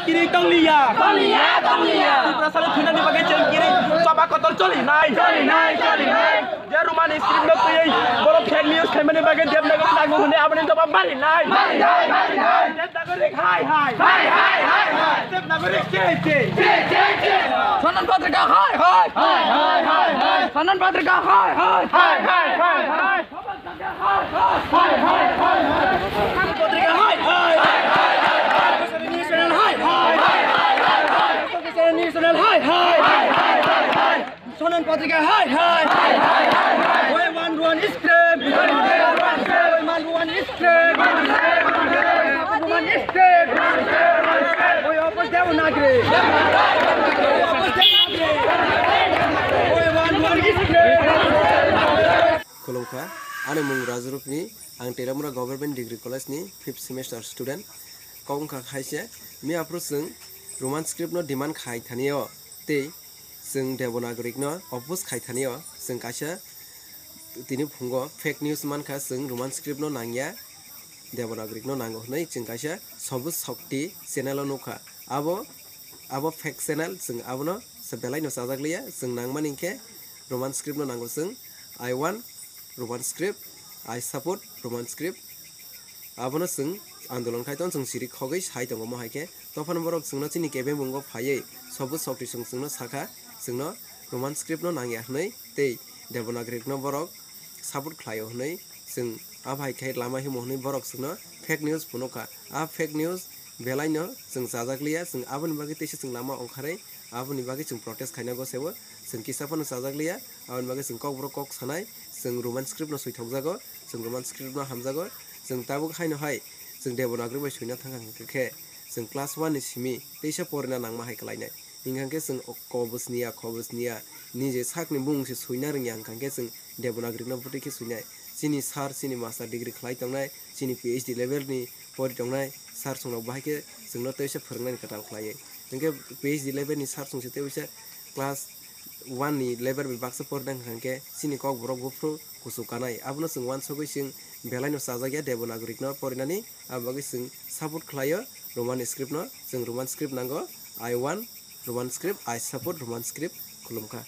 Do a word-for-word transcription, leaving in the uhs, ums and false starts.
Kiri tongliya. Tongliya, tongliya. Tiprasani thwinani bagwi chwng kiri choba kotor cholinai. Cholinai, cholinai. Je Romani script no twiwi borok fake news khaimani bagwi Devnagari nango hwnwi aboni jobab marinai. Marinai, marinai. Devnagari hai, hai. Hai, hai, hai, hai. Devnagari che, che. Che, che, che. Sanan Patrika hai, hai. Hai, hai, hai, hai. Sanan Patrika hai, hai. Hai, hai, hai, hai. Sonan Patrika hai hai. We want one script. We want one script. One script. We oppose Devanagari. We oppose Devanagari. We want one script. Khulumkha, ani mung Raju Rupini, ang Teramura Government Degree College ni fifth semester student. Kok wngkha khaise, mi aphuru chwng Roman script no demand khai thani o, tei chwng Devanagari no oppose khai thani o, chwng kaisa tini phungo fake news mankha, chwng Roman script no nangya, Devanagari no nango hwnwi chwng kaisa Sabut Shakti channel o nukha. Abo, abo fake channel, chwng abono se belai no chajak liya, chwng nangmani hinkhe Roman script no nango chwng, I want Roman script, I support Roman script. Abono chwng andolon khai tong, chwng siri khogwi sai tongo, mo hai khe tophano borok chwngno chini kebeng bungo phaiwi Sabut Shakti chwng chwngno sakha, chwngno Roman script no nangya hwnwi tei Devanagari no borok support khlaio hwnwi chwng abo hai khe lama himo hwnwi borok chwngno fake news phunukha. A fake news belai no chwng chajak liya, chwng aboni bagwi teisa chwng lama ongkharwi aboni bagwi chwng protest khaina gosebo, chwng kisa phano chajak liya, aboni bagwi chwng kokborok kok sanai, chwng Roman script no swithokjago, chwng Roman script no hamjago, chwng tabuk haino hai chwng Devanagari bai swina thangkha hwnkhe khe chwng class one ni simi teisa porina nangma hai kwlainai. Hinkha khe chwng o ko bwsniya, kho bwsniya, nije sakni bumung se swina rwngya, hinkha khe chwng Devanagari no bwtwi khe swinai. Chini sir, chini master degree khlai tongnai, chini P H D level ni pori tongnai sir song rok bahai khe chwngno teisa phwrwngnani kwtal khlaiwi. Hinkhe P H D level ni sir song se teisa class one ni level bai baksa porina hinkha khe chini kokborok buphuru kuchuk kanai. Abono chwng uansugwi chwng belai no chajak ya Devanagari no porinani, abo bagwi chwng support khlaio Roman script no, chwng Roman script nango, I want Roman script, I support Roman script, khulumkha.